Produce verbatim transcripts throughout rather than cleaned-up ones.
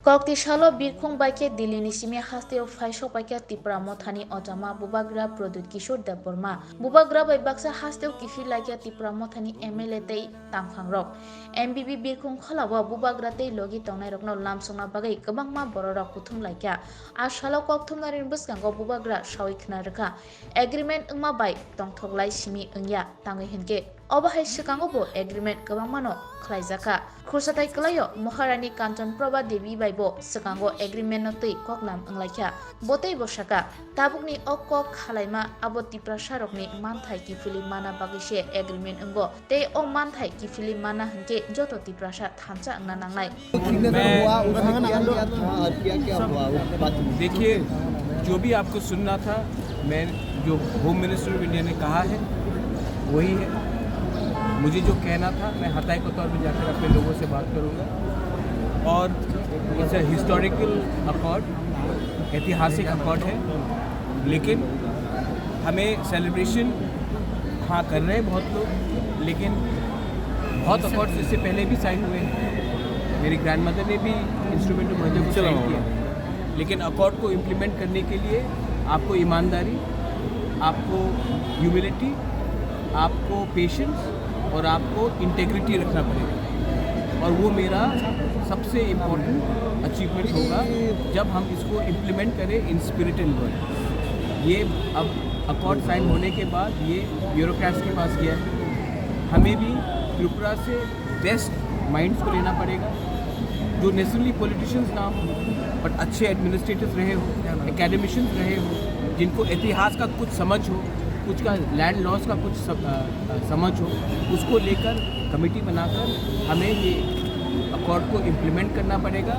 Kokti salo birkhung bai khe Delhi ni simi hasteo phaisok bai khe Tipra Mothani ojama Bubagra Pradyut Kishore Debbarma. Bubagra bai baksa hasteo kiphil lai khe Tipra Mothani M L A tei tangphangrok. M B B birkhung kholao Bubagra tei logi tongnairokno lamsokna bagwi kwbangma bororok kuthum lai kha. A salo kokthumnairokni bwskango Bubagra sawi khna rwkha, agreement wngma bai tongthoklai simi wngya, tangwi hinkhe obo hai swkango bo agreement kwbangmano khlaijakha. Khursathai kwlaio Maharani Kanchan Prabha Devi bai bo swkango agreement no twi koklam wnglaikha. Bo tei bo sakha, tabukni o kok khalaima abo Tiprasarokni manthai kiphilwi mana bagwi se agreement wngo, tei o manthai kiphilwi mana hinkhe joto Tiprasa thansa wngna nangnai. मैं देखिए, जो भी आपको सुनना था, मैं जो home minister of India ने कहा है, वही है। मुझे जो कहना था, मैं हताई कोतवाल में जाकर अपने लोगों से बात करूंगा। और इट्स अ हिस्टोरिकल अकॉर्ड, ऐतिहासिक अकॉर्ड है, लेकिन हमें सेलिब्रेशन, हाँ, कर रहे हैं बहुत लोग, लेकिन बहुत अकॉर्ड्स इससे पहले भी साइन हुए हैं। मेरी ग्रैंडमदर ने भी इंस्ट्रूमेंट ऑफ मर्जर को साइन किया है। लेकिन अकॉर्ड को इम्प्लीमेंट करने के लिए आपको ईमानदारी, आपको ह्यूमिलिटी, आपको पेशेंस और आपको इंटेग्रिटी रखना पड़ेगा। और वो मेरा सबसे इम्पोर्टेंट अचीवमेंट होगा, जब हम इसको इम्प्लीमेंट करें इन स्पिरिट एंड वर्ड। ये अब अकॉर्ड साइन होने के बाद ये ब्यूरोक्रेट्स के पास गया है। हमें भी त्रिपुरा से बेस्ट माइंड्स को लेना पड़ेगा, जो नेचुरली पॉलिटिशियंस ना हो, बट अच्छे एडमिनिस्ट्रेटर्स रहे हो, एकेडमिशियंस रहे हो, जिनको इतिहास का कुछ समझ हो, कुछ का लैंड लॉस का कुछ सम-, अ, अ, समझ हो, उसको लेकर कमेटी बनाकर हमें ये अकॉर्ड को इम्प्लीमेंट करना पड़ेगा,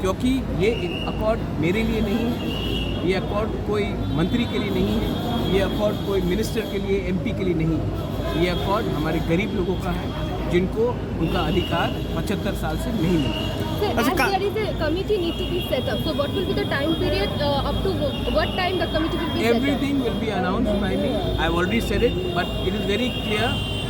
क्योंकि ये अकॉर्ड मेरे लिए नहीं है, ये अकॉर्ड कोई मंत्री के लिए नहीं है, ये अकॉर्ड कोई मिनिस्टर के लिए, एमपी के लिए नहीं है। ये अकॉर्ड हमारे गरीब लोगों का है, जिनको उनका अधिकार पचहत्तर साल से नहीं मिला। Sir, अच्छा, as का- there is a committee need to be set up, so what will be the time period, uh, up to wh-, what time the committee will be set up? Everything will be announced by me. I have already said it, but it is very clear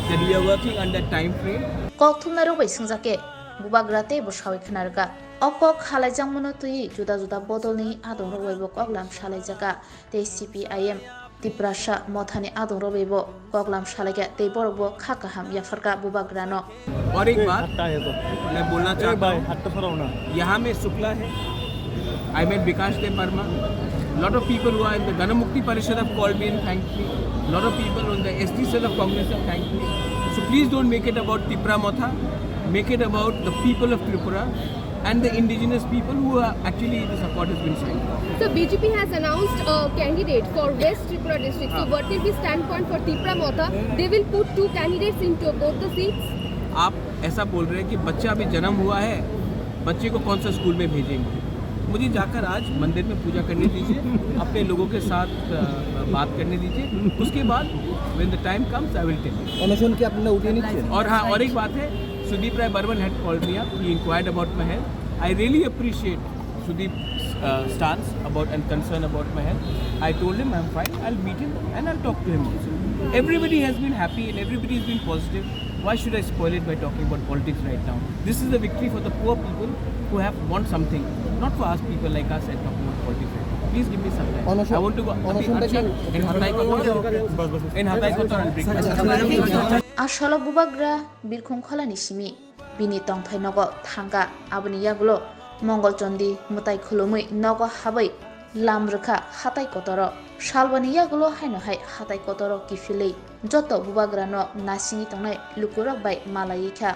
that we are working under time frame. Kokthumnairok bai swngjak khe, Bubagra tei bo sawi khna rwkha. O kok khalaijakmano twiwi juda juda bodolni adongrok bai bo koklam salaijakha tei C P I M Tiprasa Mothani adongrok bai bo koklam salaikha tei borok bo kha kaham yapharkha Bubagrano. और एक बात मैं बोलना चाहता हूँ, यहाँ में शुक्ला है, I met Bikash Deb Barma, lot of people who are in the Ganamukti Parishad have called me and thanked me, lot of people on the S T cell of Congress have thanked me. So please don't make it about Tipra Motha, make it about the people of Tripura and the indigenous people who are actually this accord has been signed for. So B J P has announced a candidate for West Tripura district. So हाँ। What will be standpoint for Tipra Motha? They will put two candidates into both the seats. आप ऐसा बोल रहे हैं कि बच्चा अभी जन्म हुआ है, बच्चे को कौन सा स्कूल में भेजेंगे? मुझे जाकर आज मंदिर में पूजा करने दीजिए, अपने लोगों के साथ, अ, बात करने दीजिए, उसके बाद when the time comes, I will tell you. অনশন কি আপনারা উঠিয়ে নিচ্ছেন? और हाँ, और एक बात है, Sudeep Rai Barman had called me up. He inquired about my health. I really appreciate Sudeep's, uh, stance about and concern about my health. I told him I'm fine. I'll meet him and I'll talk to him also. Everybody has been happy and everybody has been positive. Why should I spoil it by talking about politics right now? This is the victory for the poor people who have want something, not for us people like us and talking about politics right now. Please give me some time. অনশন- I want to go. অনশনটা কি In Hatai Kotor, in Hatai Kotor, I'll bring my A salo Bubagra birkhung kholani simi bini tongthai nogo thangkha. Aboni yagulo Mongol Chondi mwtai khulumwi nogo habwi lam rwkha hatai kotoro. Salbani yagulo haino hai hatai kotoro kiphilwi joto Bubagrano nasingwi tongnai lukurok bai malaiwi kha.